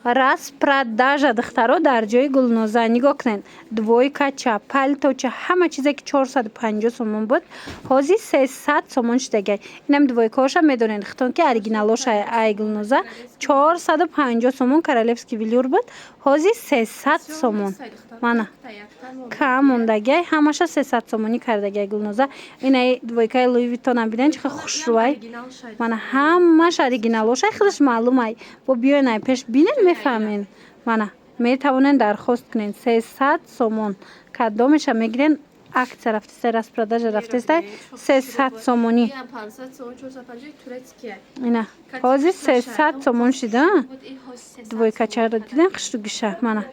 Распродажа, духтаро, дар ҷои Гулноза. Нигоҳ кунед: двойкача, палточа, ҳама чизе ки 450 сомон буд, ҳозир 300 сомон шудагай. Инам двойкаоша медонед хитон, ки оригиналоша ай Гулноза 450 сомон, королевский велюр буд, ҳозир 300 сомон. Мана, кам мондагай, ҳамаша 300 сомонӣ кардагай Гулноза. Инаи двойкаи Луи Виттонам бинед, чӣ хел хушрӯай. Мана, ҳамаш оригиналоша, худаш маълумай. Бо биёен, ай пеш бинед, мефаҳмен. Мана, метавонед дархост кунед, 300 сомон. Кадомеша мегирен, акция рафтестай, распродажа рафтестай, 300 сомонӣ. Ина, ҳозир 300 сомон шида. Двойкачаро диден, хушрӯгиша. Мана,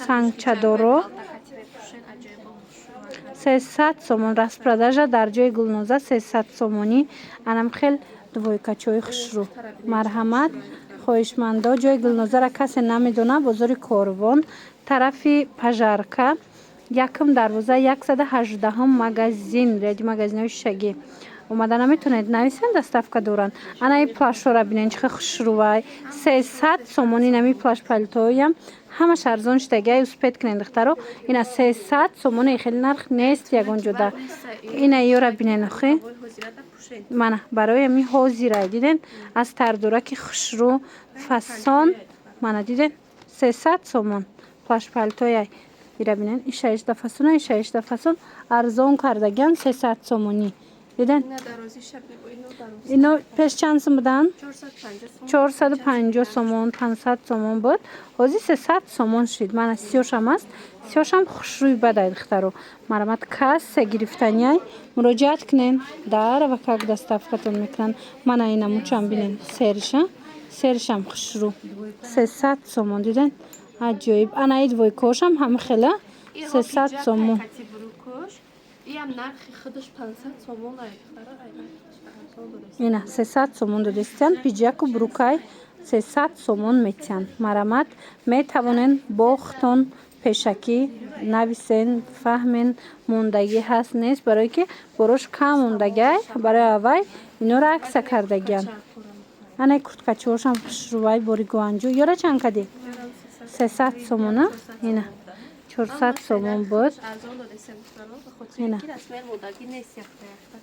сангчадоро 300 сомон. Распродажа дар ҷои Гулноза, 300 сомонӣ. Анам хел двойкачои хушрӯ. Марҳамат, хоҳишмандо. Ҷои Гулнозара касе намедонад, бозори Корвон, тарафи Пожарка, якум дарвоза, 118-ум магазин, ряди магазинҳои шишагӣ. Омада наметавонед, нависен, доставка доранд. Анаи плащҳоро бинед, чӣ хел хушрӯвай, 300 сомонӣ. Нами плащ палтоям ҳамаш арзон шудагиай. Успеть кунед, духтаро. Ина, 300 сомони, хеле нарх нест ягон ҷода. Ина, ёра бинен охи. Мана, барои ами ҳозирай, диден, аз тардораки хушрӯ, фасон. Мана, диден, 300 сомон плащ палтояй. Ира бинен, иша ишда фасона, иша ишда фасон, арзон кардагиан, 300 сомонӣ. Диден, ино пеш чанд сум буданд? 450 сомон, 500 сомон буд, ҳозир 300 сомон шид. Мана, сиёшам аст, сиёшам хушрӯй бадай. Духтаро, марҳамат, кассе гирифтаниай, муроҷиат кунен, дар вакак доставкатон мекунанд. Мана, инамучам бинен, сериша, серишам хушрӯ, 300 сомон. Диден, аҷоиб. Анаи двойкаошам ҳама хела 300 сомон. Иам нархи худаш 500 сомон ай, духтара, ай нархиш арзон додааст. Ина, 300 сомон додестиян. Пиджаку брюкай 300 сомон метиҳанд. Марҳамат, метавонен бохтон пешакӣ нависен, фаҳмен, мондагӣ ҳаст, нест, барое ки борош кам мондагиай. Барои аввай инора акция кардагиан. Анаи курткачиҳошам хушрӯвай, бори Гуанҷу. Ёра чанд кадӣ? 300 сомона. Ина, 400 сомон буд. Арзон додастем, духтаро, ба хотири Ина. ки размер мондагӣ нест, якта якта.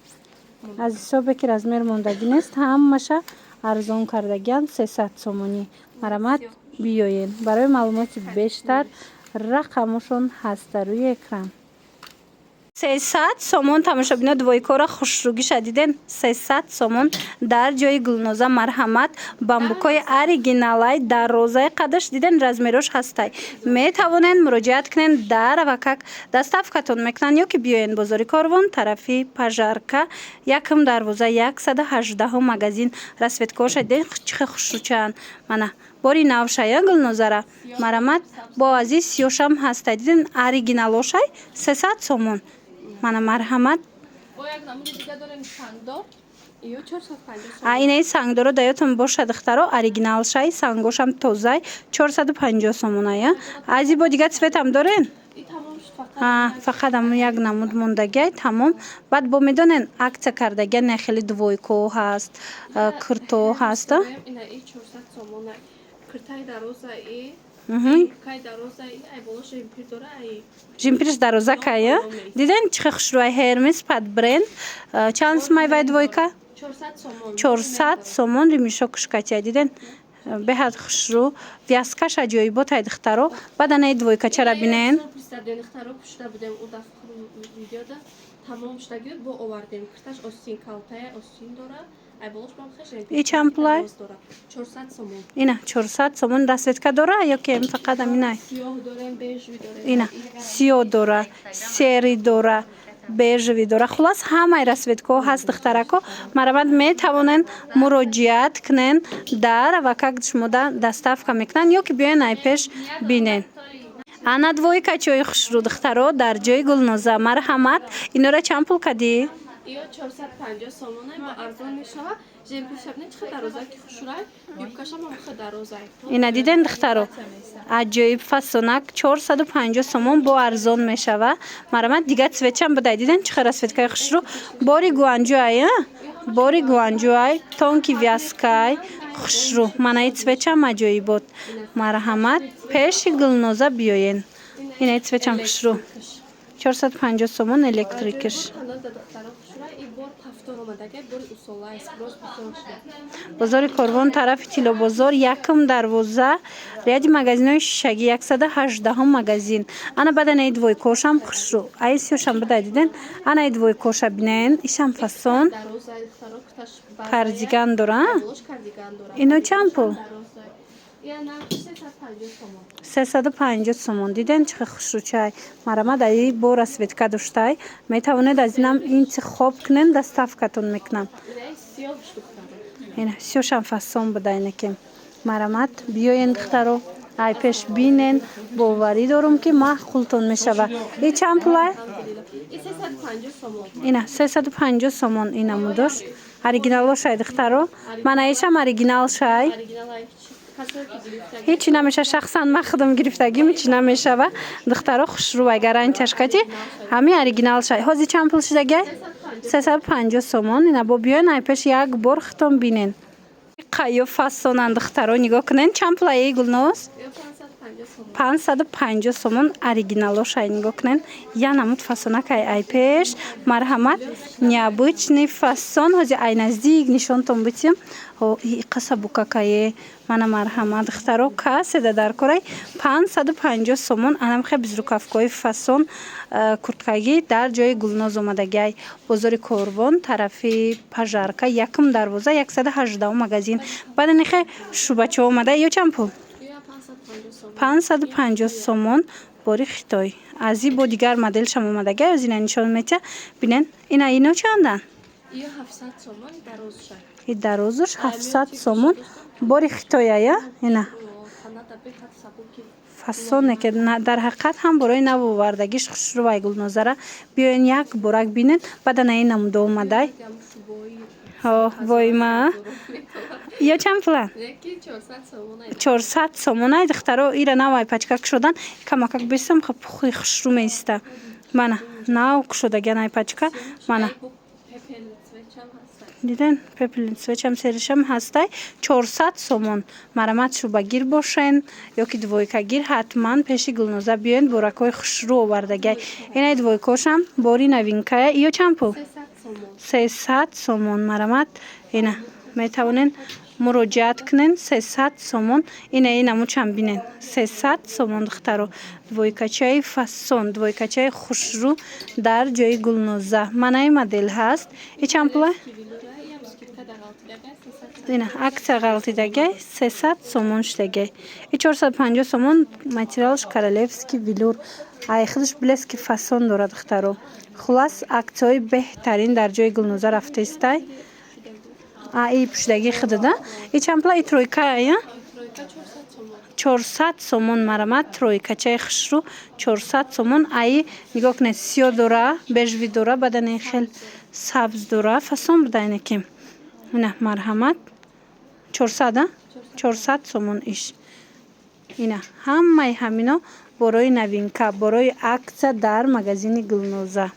Аз ҳисобе ки размер мондагӣ нест, ҳамаша арзон кардагиан, 300 сомонӣ. Марҳамат, биёен. Барои маълумоти бештар рақамошон ҳаст дар рӯи экран. 300 сомон, тамошобино, двойкора хушрӯгиша диден, 300 сомон дар ҷои Гулноза. Марҳамат, бамбукои оригиналай, дарозаи қадаш диден, размерош ҳастай. Метавонен муроҷиат кунен, дар вакак доставкатон мекунанд, ё ки биёен бозори Корвон, тарафи Пожарка, якум дарвоза, 118-ум магазин. Расцветкаоша диден, чӣ хел хушрӯчаанд. Мана, бори навшая Гулнозара. Марҳамат, бо азиз сиёшам ҳастай. Диден, оригиналошай, 300 сомон. Мана, марҳамат. Бо як намуди дига дорем, сангдор. Иё 450 А, сомон. Инаи сангдоро даётон боша, духтаро, оригиналшай, сангошам тозай, 450 сомоная. Ази бо дига цветам дорен? И тамом шуд фақат. А, фақат ҳамун як намуд мондагиай, тамом. Баъд бо медонен, акция кардагия, не, хеле двойко ҳаст, курто ҳаст, а? Дорем, ина, и 400 сомона. Киртаи дароза и кай дароза и ай боло жемпир дора ай. Жемпирш дарозакая. Диден, чӣ хел хушрӯай, Ҳермес под бренд. Чанд сумай вай двойка? 400 сомон. 400 сомон. Ремешок кушкатия, диден, беҳад хушрӯ, вязкаш аҷоиботай, духтаро. Баъд анаи двойкачара бинен. Духтаро, пушта будем у даф видеода, тамом шудагӣ, бо овардем. Кирташ остин калтая, остин дора. Ай болош бам хеш. И чанд пулай? 400 сомон. Ина, 400 сомон. Расцветка дора ё ки фақат аминай? Сиёҳ дорем, бежевый дорем. Ина, сиёҳ дора, серый дора, бежевый дора, хулас, ҳамаи расцветкаҳо ҳаст. Духтарако, марҳамат, метавонен муроҷиат кунен, дар вакак шумода доставка мекунанд, ё ки биёен, ай пеш бинен. Ана, двойкачои хушрӯ, духтаро, дар ҷои Гулноза. Марҳамат, инора чанд пул кадӣ? Иё 450 сомона, бо арзон мешава. Жемпирша бинед, чӣ дароза ки хушрай, юбкашам ҳам хел дарозай. Ина, диден, духтаро, аҷоиб фасонак, 450 сомон, бо арзон мешава. Марҳамат, дига цветчам будай. Диден, чӣ хел расцветкаи хушрӯ, бори Гуанҷуай, бори Гуанҷуай, тонкий вязкай. Хушрӯ, манаи цвет чам аҷоибот. Марҳамат, пеши Гулноза биёен. Инаи цвет чам хушрӯ, 450 сомон, электрик ш. Бор омадагай, бори усола спрос бисёр шуда. Бозори Корвон, тарафи Тилобозор, якум дарвоза, ряди магазинҳои шишагӣ, 118-ум магазин. Ана баданаи двойка ошам хушрӯ, ай сиёшам буда, диден? Анаи двойка оша бинен, ишам фасон. Дароза, духтаро, куташ базая. Кардиган дора. Болош кардиган дора. Ино чанд пул? Дароза. Я нархи 350 сомон. 350 сомон. Диден, чӣ хушрӯчай? Марҳамат, аи бо расцветка доштай, метавонед аз инам интихоб кунен, доставка тон мекунам. Инаи сиёҳш, духтаро. Ина сиёшам фасон буда инаки. Марҳамат, биёен, духтаро, ай пеш бинен. Боварӣ дорум, ки маъқултон мешава. И чанд пулай? Алҳамдулилло. И 350 сомон. Ина 350 сомон. Ина мудош оригиналошай, духтаро, мана ишам оригинал шай. Оригинал ай, касое ки гирифтаги. Ҳечи намеша, шахсан ман худам гирифтагим, ҳечи намешава, духтаро. Хушрӯвай, гарантия ш кати ҳамин оригинал шай. Ҳозир чанд пул шудагай? 350 сомон. Ина бо биёен, ай пеш як бор худтон бинен. Қайё фасонанд, духтаро, нигоҳ кунен. Чанд пулаи, Гулноз? Ё 550 сомон. 550 сомон, оригиналошай, нигоҳ кунен. Я намуд фасонакай ай пеш. Марҳамат, необычный фасон. Ҳозир ай наздик нишонтон битим. Иқаса букакае. Мана, марҳамат, духтаро, каседа дар корай, 550 сомон. Анамхе безрукавка ҳои фасон, курткагӣ дар ҷои Гулноз омадагиай. Бозори Корвон, тарафи Пожарка, якум дарвоза, 118-ум магазин. Баъд анихе шубачо омада. Ё чанд пул? Ё 550 сомон. 550 сомон, бори Хитой. Аз и бо дигар моделшам омадагай, оз ина нишон метия. Бинен, ина ино чандан? Ё 700 сомон, дарозша. И дарозуш 700 сомон, бори Хитояя ина. Таната беҳад сабуки. Фасоне ки дар ҳақиқат ҳам борои навовардагиш хушрӯвай. Гулнозара биёен, як борак бинен. Баъд ана ин намудо омадай. Ям шубои. Войма, ё чанд пулан? Неки 400 сомон ай. 400 сомонай, духтаро. Ира навай пачка кушодан, камакак бесам пухи хушрӯ меиста. Мана нав кушодагиан ай пачка, мана. Пепел цвет чам ҳаста. Диден, пепел цвет чам, серый шам ҳастай. 400 сомон. Марҳамат, шубагир бошен ё ки двойка гир, ҳатман пеши Гулноза биёен. Боракҳои хушрӯ овардагиай. Инаи двойка ошам бори новинка я. Ё чанд пул? 300 сомон. 300 сомон. Марҳамат, ина метавонен муроҷиат кунен, 300 сомон. Ина ин намучам бинен, 300 сомон, духтаро. Двойка чаи фасон, двойка чаи хушрӯ дар ҷои Гулноза. Манаи модел ҳаст. И чанд пула? Велюра ям скидка да ғалтидагай 300 сомон. Ина акция ғалтидагай, 300 сомон шудагай. И 450 сомон, материалш королевский велюр. Ай худаш блеск и фасон дорад, духтаро. Хулас, аксияҳои беҳтарин дар ҷои Гулноза рафтаистай. А и пӯшидагии худада. И чанд пула и тройка я? Тройка 400 сомон. 400 сомон. Марҳамат, тройка чаи хушрӯ, 400 сомон. Аи нигоҳ кунед, сиёҳ дора, бежевый дора, бадани хел сабз дора, фасон буда инаки. Ина, марҳамат, 400, а 400 сомон иш. Ина ҳамаи ҳамино борои новинка, борои акция дар магазини Гулноза.